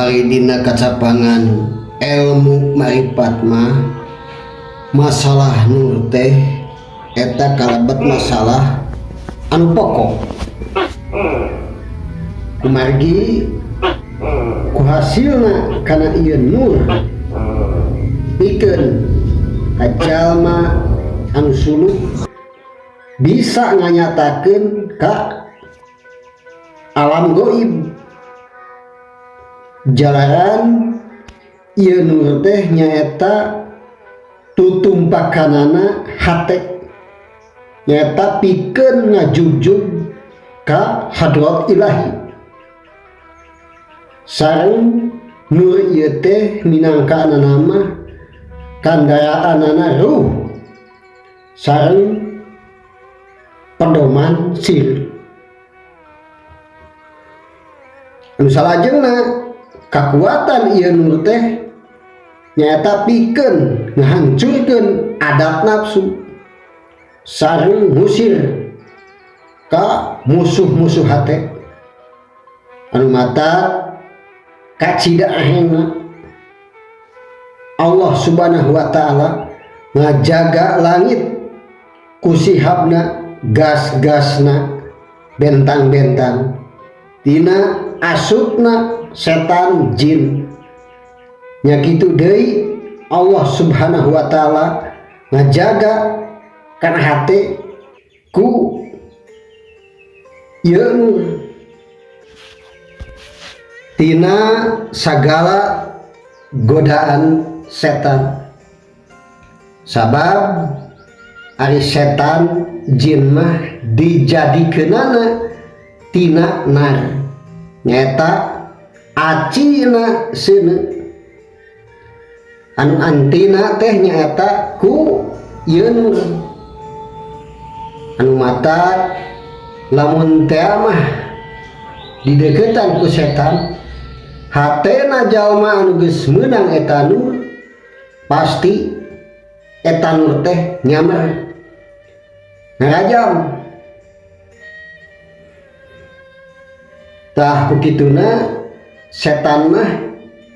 Ari dina kacapangan elmu maripat mah masalah nur teh eta kalebet masalah anu pokok. Kumargi ku hasilna kana ieu nur pikeun ka jalma anu suluk bisa nganyatakeun ka alam goib. Jalaran ieu nur teh nyaeta tutumpakanana hate nyaeta pikeun ngajugjug ka hadrat ilahi. Sareng nur ieu teh minangkana mah kandaraanana ruh sareng pedoman sir. Anu salajengna kakuatan ieu nur teh nyaeta pikeun ngahancurkeun adab nafsu sareng ngusir ka musuh-musuh hate anu mata kacida ahena Allah Subhanahu wa taala ngajaga langit ku sihabna gas-gasna bentang-bentang tina asupna setan jin. Nya kitu deui Allah Subhanahu wa taala ngajaga kana hate ku ieu nur tina sagala godaan setan. Sabab ari setan jin mah dijadikeunana tina nar nyaeta acina seuneu anu antina teh nyaeta ku ieu nur anu mata lamun teh mah dideketan ku setan hatena jalma anu geus meunang eta nur pasti eta nur teh nyamer ngarajam. Tah ku kituna setan mah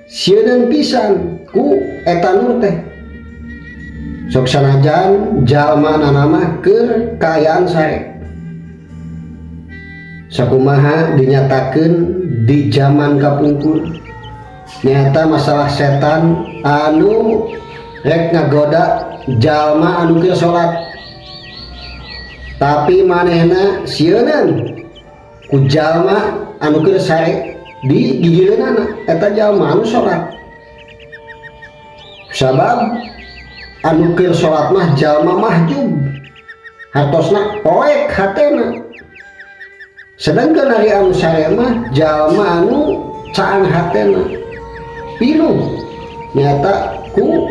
sieuneun pisan ku eta nur teh. Sok sanajan jalma mah keur kaayaan sare. Sakumaha dinyatakeun di zaman kapungkur nyata masalah setan anu rek ngagoda jalma anu keur salat tapi manehna sieuneun ku jalma anu keur sare di gigireunana eta jalma anu salat. Sabab anu keur salat mah jalma mahjub hartosna poek hatena, sedangkan ari anu sare mah jalma anu caang hatena pinuh nyata ku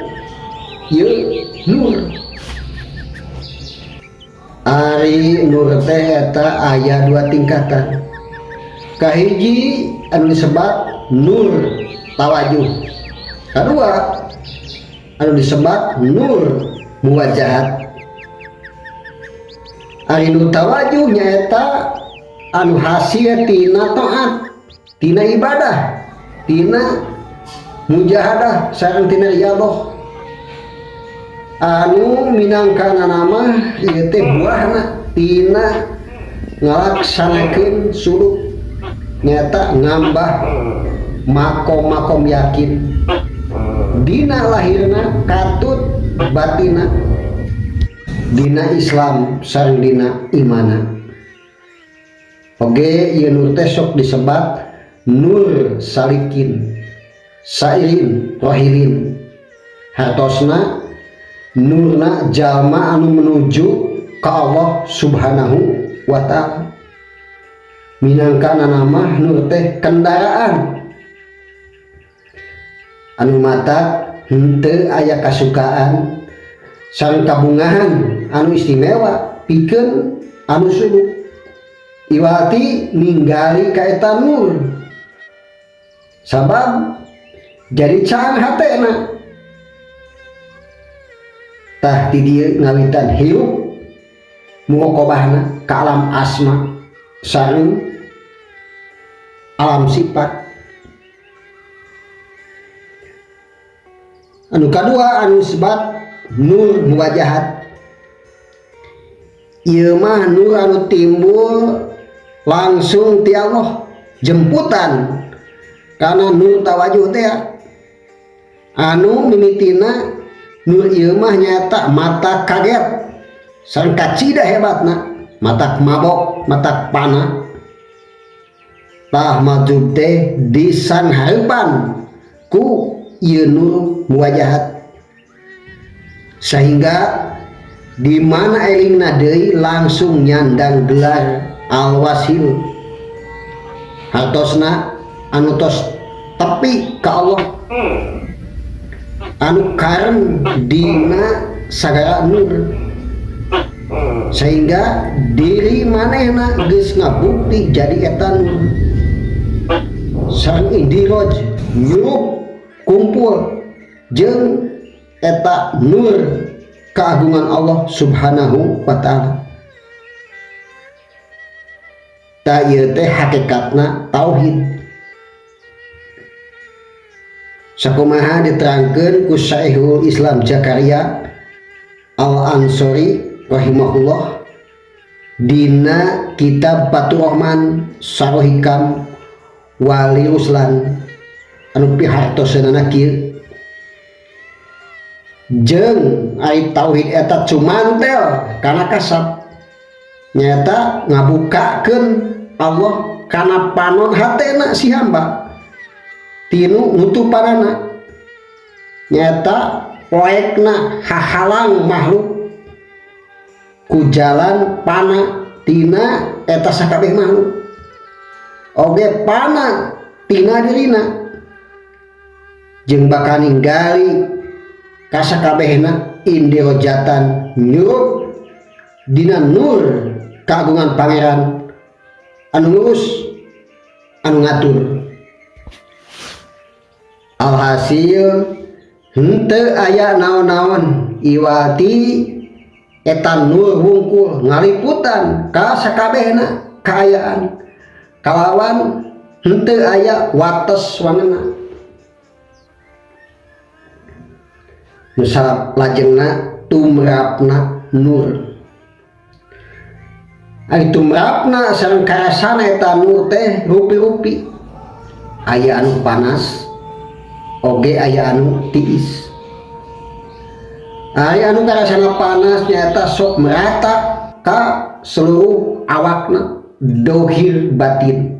ieu nur. Ari nur teh eta aya dua tingkatan. Kahiji anu disebat nur tawajuh, kadua anu disebat nur muwajahat. Ari nur tawajuh nyaeta anu hasil tina taat, tina ibadah, tina mujahadah sareng tina riyadhah. Anu minangkana mah ieu teh buahna tina ngalaksanakeun suluk nyata ngambah makom-makom yakin dina lahirna katut batina dina Islam sareng dina imana. Oge ieu nur teh sok disebat nur salikin sairin rohilin, hartosna nurna jalma anu menuju ka Allah Subhanahu wa taala. Minangkana mah nur teh kendaraan anu mata henteu aya kasukaan sareng kabungahan anu istimewa pikeun anu suluk iwati ninggali ka eta nur sabab jadi caang hatena. Tah di dieu ngawitan hirup muraqabahna ka alam asma sareng alam sifat. Anu kadua anu sebat nur muwajahat. Ieu mah nur anu timbul langsung ti Allah, jemputan kana nur tawajuh teh. Anu mimitina nur ieu mah nyata mata kaget sareng kacida hebatna, matak mabok, matak pana. Tah majub teh disanghareupan ku ieu nur muwajahat, sehingga di mana elingna deui langsung nyandang gelar al-wasil, hartosna anu tos tepi ka Allah, anu karem dina sagara nur, sehingga diri manehna geus ngabukti jadi eta nur. Sareng indiroj nyurup kumpul jeung eta nur keagungan Allah Subhanahu wa ta'ala. Ta ieu teh hakikatna tauhid. Sakumaha diterangkeun ku Syekhul Islam Zakaria Al-Ansori rahimahullah dina kitab Fathur Rahman Syarah Hikam Wali Ruslan anu pihartoseunana kieu, jeung ari tauhid eta cumantel kana kasab, nyaeta ngabukakeun Allah kana panon hatena si hamba tinu nutupanana, nyaeta poekna hahalang makhluk ku jalan pana tina eta sakabeh makhluk, oge pana tina dirina, jeung bakal ninggali kasakabehna indirojatan nyurup dina nur kagungan pangeran anu ngurus anu ngatur. Alhasil henteu aya naon-naon iwati eta nur wungkul ngaliputan ka sakabehna kaayaan kalawan henteu aya wates wanena. Nu salajengna tumrapna nur. Ari tumrapna sareng karasana eta nur teh rupi-rupi, aya anu panas oge aya anu tiis. Aya anu karasana panas nyaeta sok merata ka seluruh awakna dohir batin,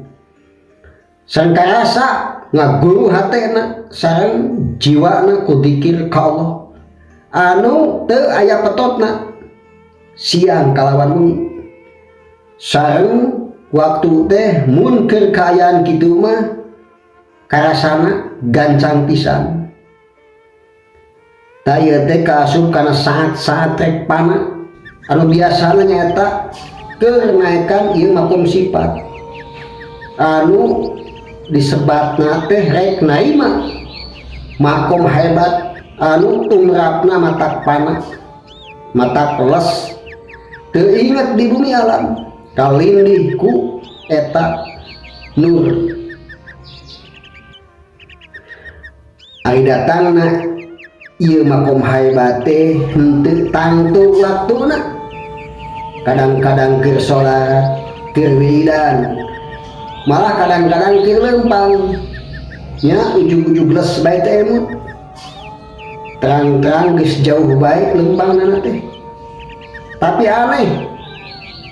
sareng karasa ngaguru hatena sareng jiwana ku dikir ka Allah anu teu aya petotna siang kalawan wengi. Sareng waktu teh mun keur kaayaan kitu mah karasana gancang pisan. Tah ieu teh kaasup kana saat-saat rek pana anu biasana nyaeta keur naekan ieu makom sifat anu disebatna teh rek narima makom hebat anu tumrapna matak pana, matak les teu inget di bumi alam kalindih ku eta nur. Ari datangna ieu makom hebat teh henteu tangtu waktuna, kadang-kadang keur salat, keur wiridan, malah kadang-kadang keur lempang nya ujug-ujug les bae teh emut, terang-terang geus jauh bae lempangna teh. Tapi aneh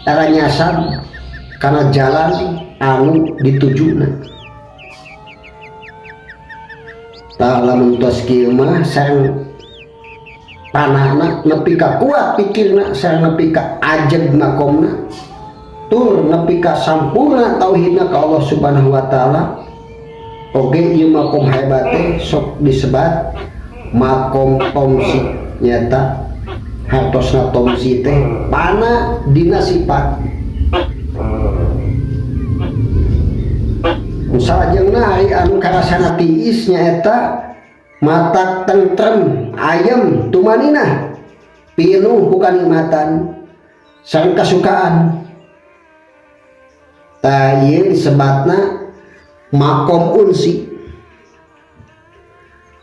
tara nyasab kana jalan anu ditujuna. Tah lamun tos kieu mah sareng panahna nepi ka kuat pikirna, sareng nepi ka ajeg makomna, tur nepi ka sampurna tauhidna ka Allah Subhanahu wa taala. Oge ieu makom hebat teh sok disebat makom tomsi, nyata hartosna tomsi teh pana dina sifat. Salajengna ari anu karasana tiis nyaeta matak tentrem ayem tumaninah pinuh ku kanikmatan sareng kasukaan. Tah ieu disebatna makom unsi.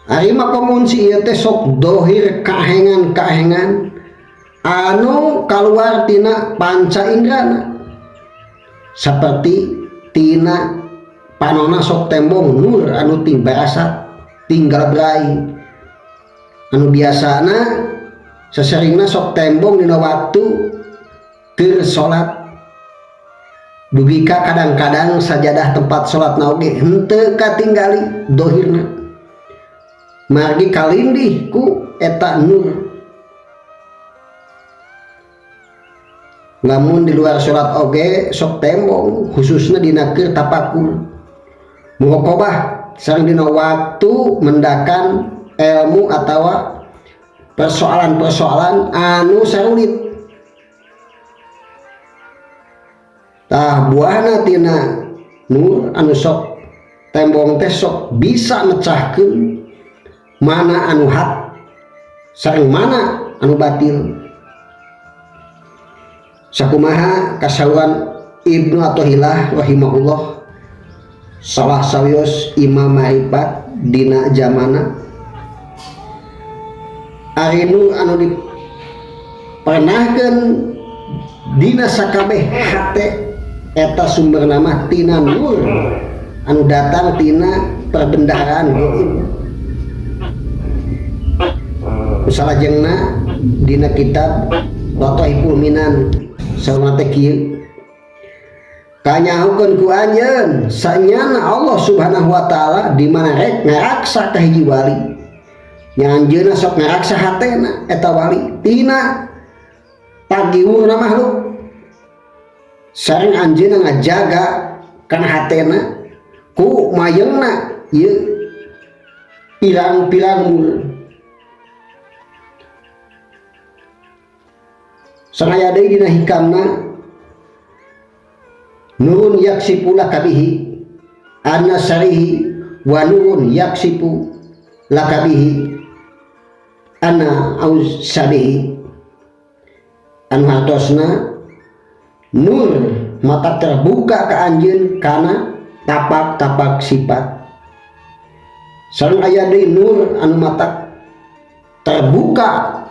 Ari makom unsi ieu teh sok dohir kahengan-kahengan anu kaluar tina panca indrana seperti tina panona sok tembong nur anu ting barasat tinggal berai anu biasana seseringna sok tembong dina waktu keur salat dugi ka kadang-kadang sajadah tempat salat na oge henteu katinggali dohirna margi kalindih ku eta nur. Lamun di luar salat oge sok tembong khususna dina keur tapakur muraqabah sareng dina waktu mendakan ilmu atawa persoalan-persoalan anu sarulit. Tah buahna tina nur anu sok tembong teh sok bisa mecahkeun mana anu hak sareng mana anu batil. Sakumaha kasauan Ibnu Athaillah rahimahullah salah sawios imam ma'rifat dina zamana ari nur anu dipernahkeun dina sakabeh hate eta sumber nama tina nur anu datang tina perbendaharaan gaib. Salajengna dina kitab Lataiful Minan saurna teh kieu kanyahukeun ku anjeun sanyana Allah Subhanahu wa taala di mana rek ngaraksa ka hiji wali nya anjeunna sok ngaraksa hatena eta wali tina pagiwurna makhluk sareng anjeunna ngajaga kana hatena ku mayengna ieu pirang-pirang nur. Sangaya deui dina hikamna nurun yaksipu lakabihi anna sarihi wa nurun yaksipu lakabihi anna ausabihi anu hartosna nur mata terbuka ka anjeun kana tapak-tapak sifat. Sareng aya deui nur anu mata terbuka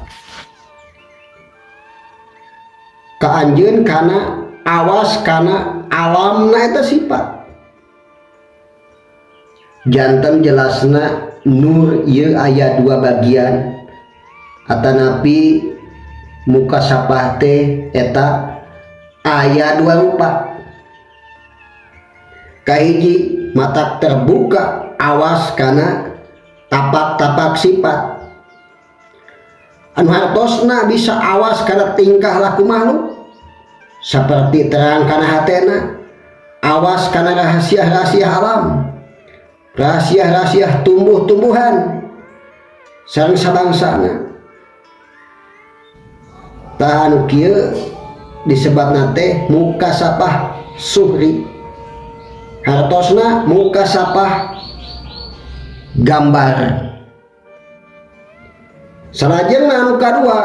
ka anjeun kana awas kana alamna eta sifat. Janten jelasna nur ieu aya dua bagian atanapi muka sapah teh eta aya dua rupa. Kahiji mata terbuka awas kana tapak-tapak sifat anu hartosna bisa awas kana tingkah laku makhluk seperti terang kana hatena, awas kana rahasia-rahasia alam, rahasia-rahasia tumbuh-tumbuhan sareng sabangsana. Tah anu kieu disebatna teh muka sapah suhri, hartosna muka sapah gambar. Salajengna anu kadua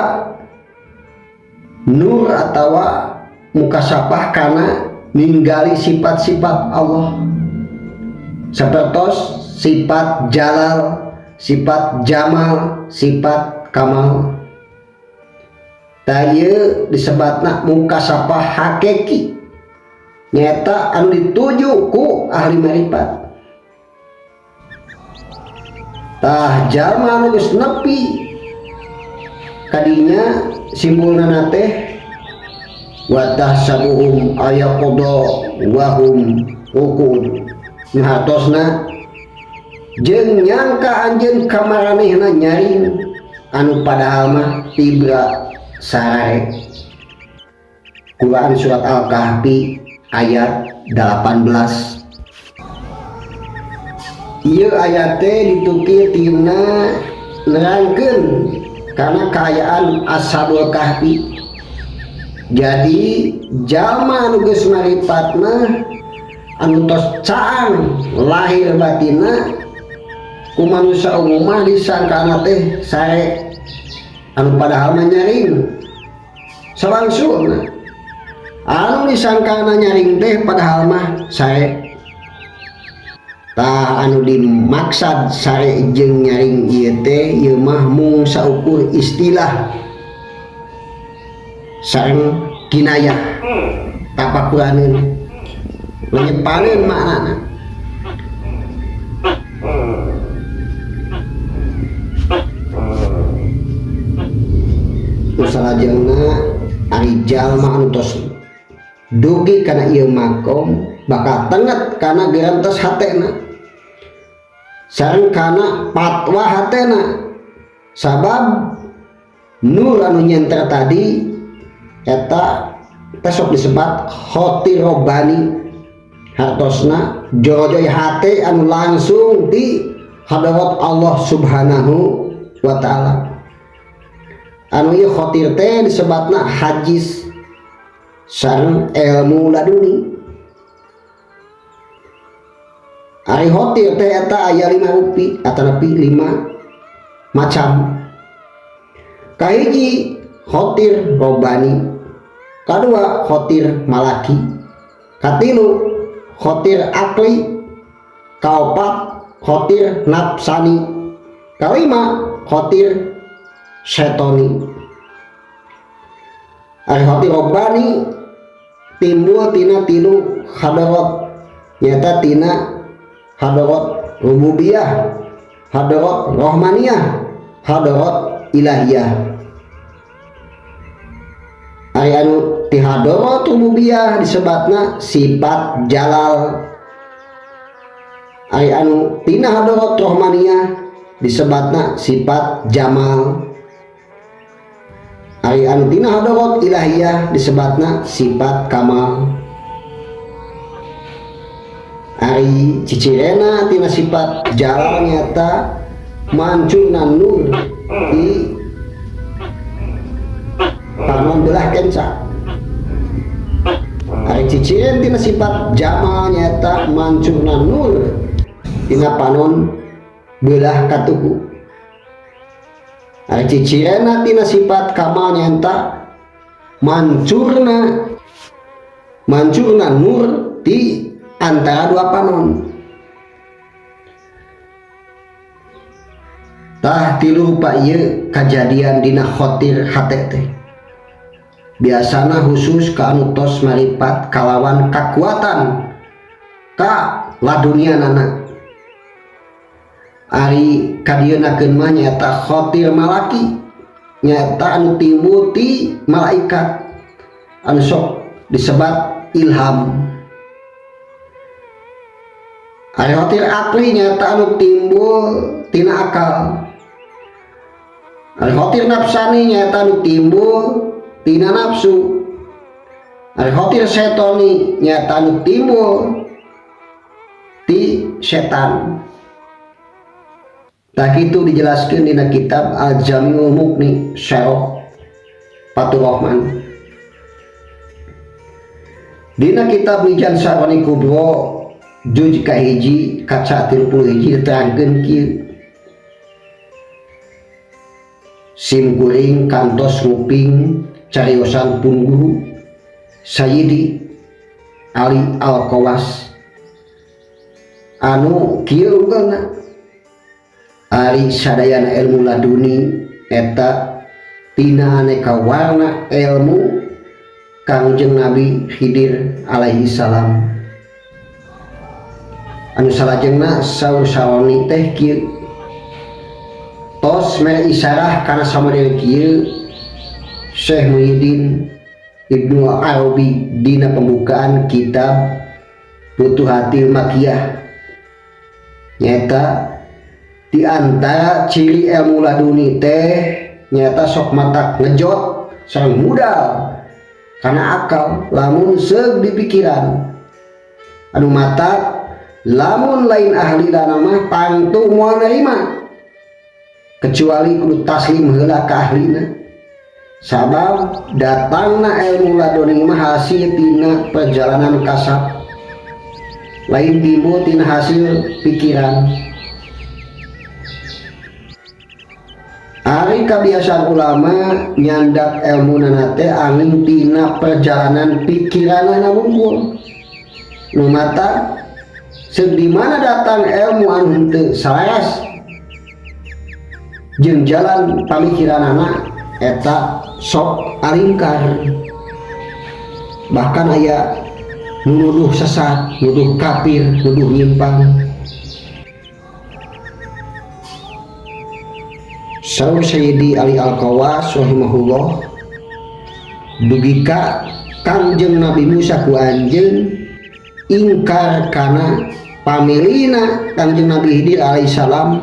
nur atawa muka sapah kana ninggali sifat-sifat Allah sapertos sifat jalal, sifat jamal, sifat kamal. Tah ieu disebatna muka sapah hakiki nyaeta anu dituju ku ahli marifat. Tah jalma anu geus nepi kadinya simbolna teh wa tahsabuhum ayaqada wa hum rukud. Hartosna jeung nyangka anjeun kamaranehna nyaring anu padahal mah tibra sare. Quran surat Al-Kahfi ayat 18. Ieu ayat teh ditukir tina nerangkeun karena kaayaan Ashabul Kahfi. Jadi jalma anu geus maripat mah anu tos caang lahir batinna ku manusia umum mah disangkana teh sae anu padahal mah nyaring. Salangsulna anu disangkana nyaring teh padahal mah sae. Tah anu dimaksad sare jeung nyaring ieu teh ieu mah mung saukur istilah sareng kinayah tapakuraneun lenyepaneun maknana. Nu salajengna ari jalma anu tos dugi kana ieu makom bakal tenget kana gerentes hatena sareng kana patwa hatena, sabab nur anu nyenter tadi eta teh sok disebat khotir robbani, hartosna jorojoy hate anu langsung di hadarat Allah Subhanahu wa taala. Anu ieu khotir teh disebatna hajis sareng ilmu laduni. Ari khotir teh eta aya 5 rupi atanapi 5 macam. Kahiji khotir robbani, kadua khotir malaki, katilu khotir akli, kaopat khotir nafsani, kalima khotir setoni. Ari khotir robbani timbul tina tilu hadarat, nyata tina hadarat rububiyah, hadarat rahmaniyah, hadarat ilahiyah. Ari anu ti hadarat rububiyah disebatna sifat jalal. Ari anu tina hadarat rahmaniyah disebatna sifat jamal. Ari anu tina hadarat ilahiyah disebatna sifat kamal. Ari cicirena tina sifat jalal nyata mancurna nur di panon belah kenca. Ari ciciren tina sifat jamal nyata mancurna nur tina panon belah katuhu. Ari cicirena tina sifat kamal nyata mancurna nur di antara dua panon. Tah tilu rupa ieu kajadian dina khotir hate teh. Biasana khusus ka anu tos maripat kalawan kakuatan ka ladunianana. Ari kadienakeun mah nyaeta khotir malaki, nyaeta anu timbul ti malaikat anu sok disebat ilham. Ari khotir akli nyaeta anu timbul tina akal. Ari khotir nafsani nyaeta anu timbul tina nafsu. Ari khotir setoni nyaeta anu timbul ti setan. Tah kitu dijelaskeun dina kitab Al-Jami'ul Mughni Syarah Fathur Rahman. Dina kitab Mizan Syaroni Kubro juz kahiji kaca 31 diterangkeun kieu. Sim kuring kantos nguping cariosan pun guru Sayyidi Ali Al-Qawas anu kieu unggelna. Ari sadayana ilmu laduni eta tina aneka warna ilmu Kangjeng Nabi Khidir alaihi salam. Anu salajengna saur Syaroni teh kieu. Tos mere isarah kana samodel kieu Syekh Muhyiddin Ibnu Arabi dina pembukaan kitab Futuhatil Makkiyah. Nyata di antara ciri ilmu laduni teh nyata sok matak ngejot sareng mudal kana akal lamun seug di pikiran. Anu matak lamun lain ahli dana mah tangtu moal nerima kecuali kudu taslim heula ka ahlina. Sabab datangna ilmu laduni mah hasil tina perjalanan kasab, lain timbul tina hasil pikiran. Ari kabiasaan ulama nyandak ilmu nana teh angin tina perjalanan pikiranana wungkul. Nu mata Seug di mana datang ilmu anu henteu salaras jeung jalan pamikiranana eta sok alingkar. Bahkan aya nu nuduh sesat, nuduh kafir, nuduh nyimpang. Saur Sayyidi Ali Al-Qawas rahimahullah dugi ka Kangjeng Nabi Musa ku anjeun ingkar kana pamilina Kangjeng Nabi Khidir alaihissalam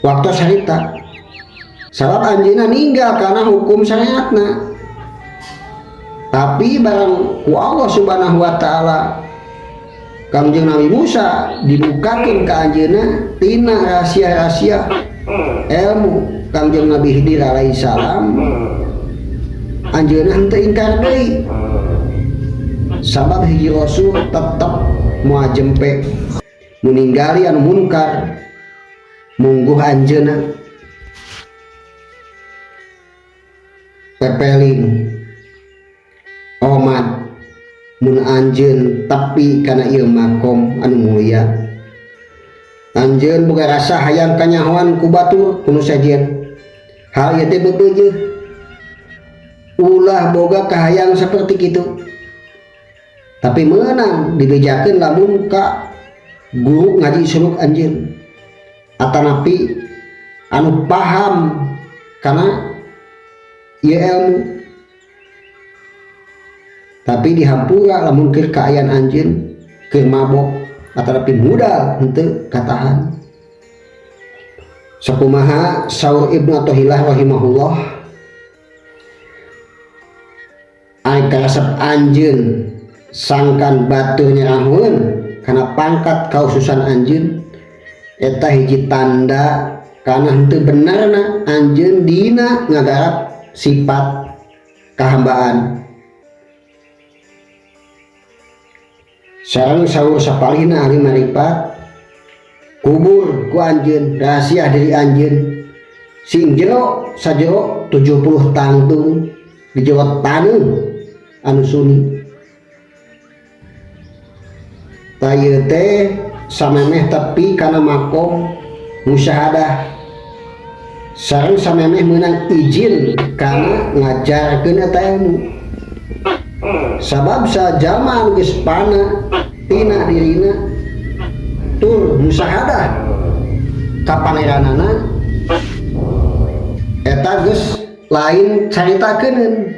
waktu harita sabab anjeunna ninggal kana hukum syariatna. Tapi barang ku Allah Subhanahu wa taala Kangjeng Nabi Musa dibukakeun ka anjeunna tina rahasia-rahasia ilmu Kangjeng Nabi Khidir alaihissalam, anjeunna henteu ingkar deui sabab hiji rasul tetep moal jempe meninggali anu munkar mungguh anjeunna pepeling omat mun anjeun tepi kana ieu makom anu mulia. Anjeun boga rasa hayang kanyahoan ku batur kuno sejen. Hal ieu teh bebeujeuh. Ulah boga kahayang seperti kitu. Tapi meunang dibejakeun lamun ka guru ngaji suluk anjeun atanapi anu paham kana ieu ilmu. Tapi dihampura lamun keur kaayaan anjeun keur mabok atanapi modal henteu katahan. Sakumaha saur Ibnu Athaillah rahimahullah, ai karesep anjeun sangkan batur nyerahun kana pangkat kaususan anjeun eta hiji tanda kana henteu benerna anjeun dina ngagarap sifat kahambaan. Sareng saur sapalihna ahli marifat kubur ku anjeun rahasia diri anjeun sing jero sajero 70 tangtung di jero taneuh anu suni. Ta ieu teh samemeh tepi kana makom musyahadah sareng samemeh meunang izin kana ngajarkeun eta ilmu. Sabab sajama anu geus pana tina dirina tur musyahadah ka pangeranana eta geus lain caritakeun.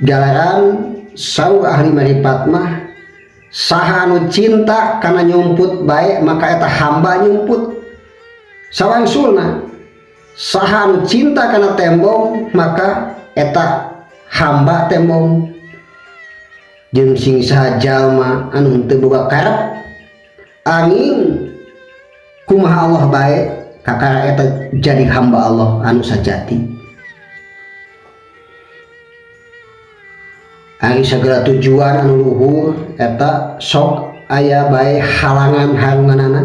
Jalaran saur ahli marifat mah saha anu cinta kana nyumput bae maka eta hamba nyumput. Sawangsulna saha anu cinta kana tembong maka eta hamba tembong. Jeung sing saha jalma anu henteu boga karep angin kumaha Allah bae kakara eta jadi hamba Allah anu sajati. Ari sagala tujuan anu luhur eta sok aya bae halangan harunganana.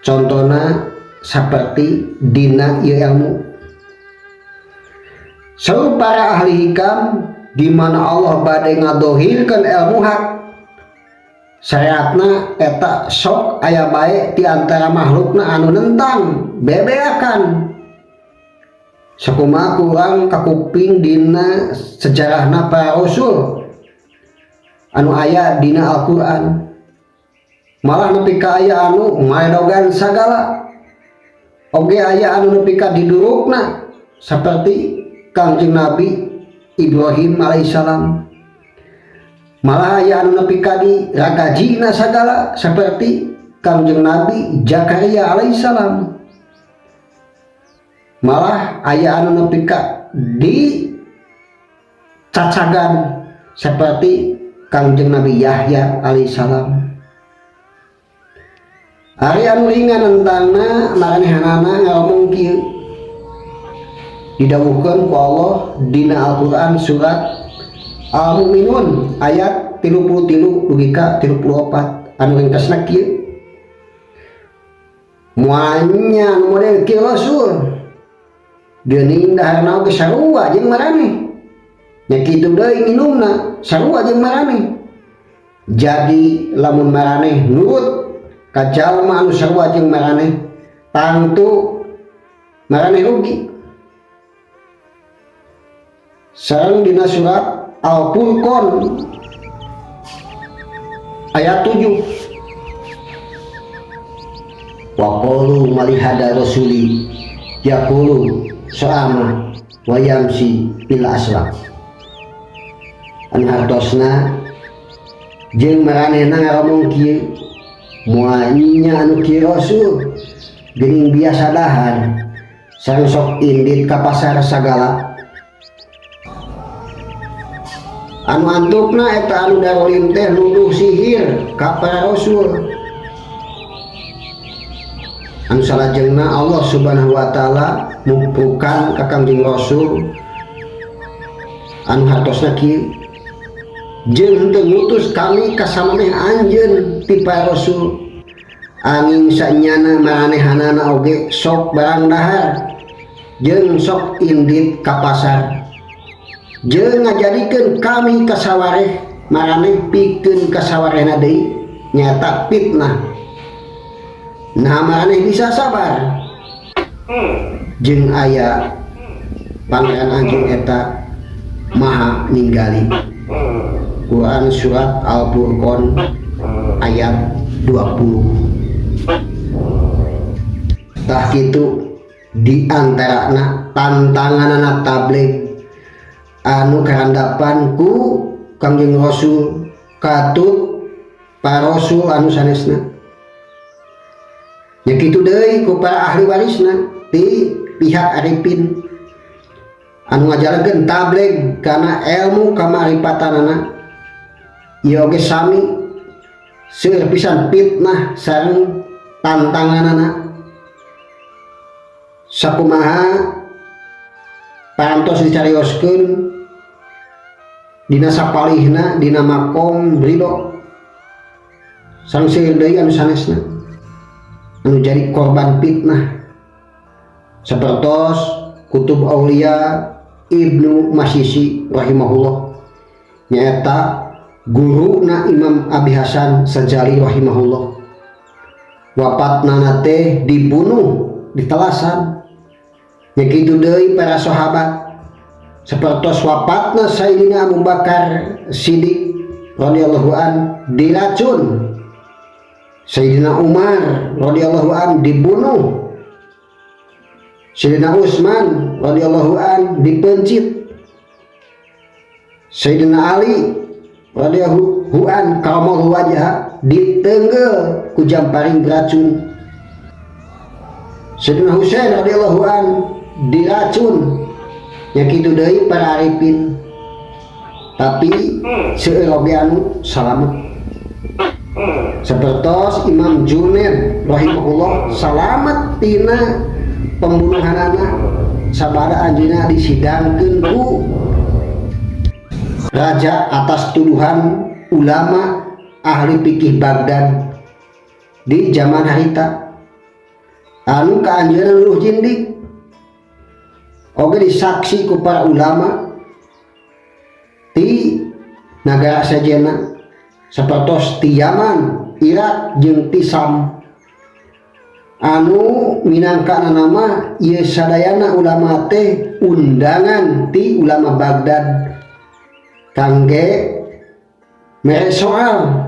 Contona saperti dina ieu ilmu. Saur para ahli hikam di mana Allah bade ngadohirkeun ilmu hak syariatna eta sok aya bae di antara makhlukna anu nentang bebeakan. Sakumaha kurang kakuping dina sejarahna para rasul anu aya dina Al-Qur'an. Malah nepi ka aya anu maedogan sagala. Oge aya anu nepi ka didurukna saperti Kangjeng Nabi Ibrahim alaihissalam. Malah aya anu nepi ka diragajina sagala saperti Kangjeng Nabi Zakaria alaihissalam. Malah aya anu nepi ka di cacagan seperti Kangjeng Nabi Yahya alaihissalam. Ari anu ringan nentangna maranehanana ngomong kieu. Didawuhkeun ku Allah dina Al-Qur'an surat Al-Mu'minun ayat 33 dugi ka 34 anu ringkasna kieu. Muanya nu model kieu Rasul. Geuning daharna oge sarua jeung maraneh. Nya kitu deui nginumna sarua jeung maraneh. Jadi lamun maraneh nurut ka jalma anu sarua jeung maraneh, tangtu maraneh rugi. Sareng dina surat Al-Furqan ayat 7, wa qalu malihada rasuli yaqulu sa'ama wa yamsi bil aswaq. Anu hartosna jeung maranehna ngaromong kieu, moal nya anu kieu rasul geuning biasa dahar sareng sok indit ka pasar sagala. Anu antukna eta anu darolim teh nuduh sihir ka para rasul. Anu salajengna Allah Subhanahu wa taala muprukan ka Kangjeng Rasul anu hartosna kieu, jeung henteu ngutus kami ka samaneh anjeun ti para rasul, angin sanyana maranehanana oge sok barang dahar jeung sok indit ka pasar, jeung ngajadikeun kami kasawareh maraneh pikeun kasawarehna deui nyata fitnah. Nah maraneh bisa sabar jeung aya pangeran anjeun eta maha ninggali. Quran surat Al-Furqan ayat 20. Tah kitu di antarana tantanganana tabligh anu karandapan ku Kangjeng Rasul katut para rasul anu sanesna. Nya kitu deui ku para ahli warisna ti pihak arifin anu ngajalankeun tabligh kana ilmu kamaripatanana. Ieu oge sami seueur pisan fitnah sareng tantanganana. Sakumaha parantos dicarioskeun dina sapalihna dina makom ridho sareng seueur deui anu sanesna anu jadi korban fitnah, sapertos Kutub Aulia Ibnu Masisi rahimahullah, nyaeta guruna Imam Abi Hasan Sadzali rahimahullah. Wafatna teh dibunuh di telasan. Nya kitu deui para sahabat, sapertos wafatna Sayyidina Abu Bakar Siddiq radhiyallahu an diracun, Sayyidina Umar radhiyallahu an dibunuh, Sayyidina Utsman radhiyallahu an dipencit, Sayyidina Ali radhiyallahu an karamallahu wajha ditenggel ku jamparing beracun, Sayyidina Husain radhiyallahu an diracun. Nya kitu deui para arifin, tapi seueur oge anu salamet, sapertos Imam Junaid rahimahullah salamet tina pembunuhanana sabada anjeunna disidangkeun ku raja atas tuduhan ulama ahli fikih Baghdad di zaman harita anu ka anjeunna nuduh jindik oge disaksi ku para ulama ti nagara sejenna sapertos ti Yaman, Irak jeung ti Sam anu minangkana nama ieu sadayana ulama teh undangan ti ulama Baghdad kangge mere soal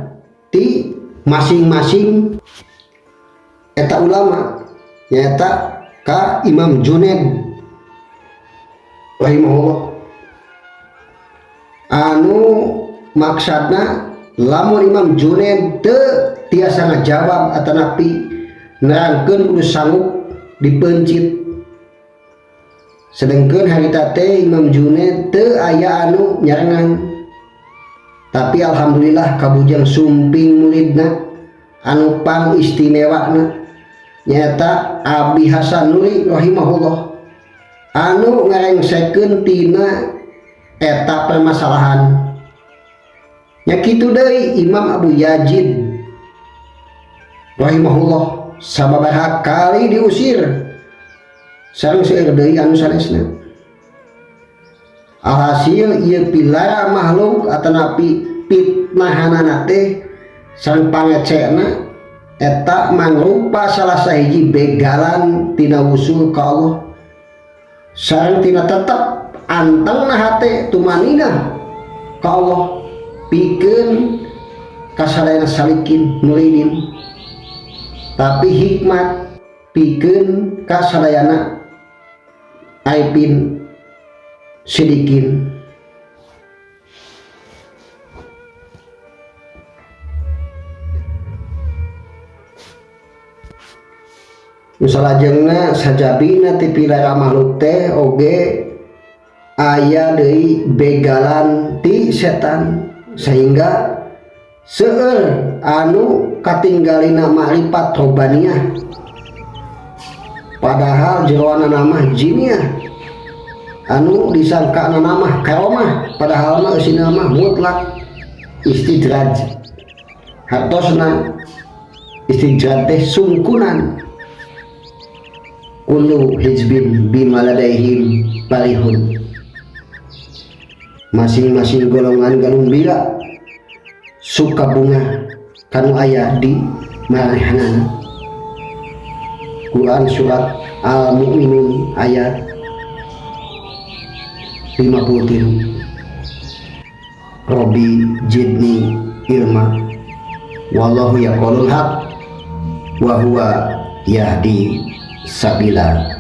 ti masing-masing eta ulama, nyaeta ka Imam Junaid rahimahullah anu maksudna lamun Imam Junaid teu tiasa ngajawab atanapi nerangkeun kudu sanggup dipencit, sedengkeun harita teh Imam Junaid teu aya anu nyarengan, tapi alhamdulillah kabujang sumping muridna anu pang istimewana nyaeta Abi Hasan Nuri rahimahullah anu ngarengsekeun tina eta permasalahan. Nya kitu deui Imam Abu Yazid rahimahullah sababaraha kali diusir sareng seueur deui anu sanesna. Alhasil ieu pilara makhluk atanapi fitnahanana teh sareng pangecena eta mangrupa salah sahiji begalan tina wusul ka Allah sareng tina tetep antengna hate tumanina ka Allah pikeun kasadayana salikin muridin tapi hikmat pikeun kasadayana aipin sidikin. Salajengna sajabina ti pilara makhluk teh oge aya deui begalan ti setan sehingga seueur anu katinggalina makrifat robaniyah padahal jeroana mah jiniah anu disangkana mah karomah padahal mah eusina mah mutlak istidraj hartosna istidraj teh sungkunan kullu hizbin bima ladaihim farihun masing-masing golongan galumbira suka bunga kanu aya di maranehanana. Quran surat Al-Mu'minun ayat 53. Robbi zidni ilma wallahu yaqulul haq wa huwa yahdi sabila.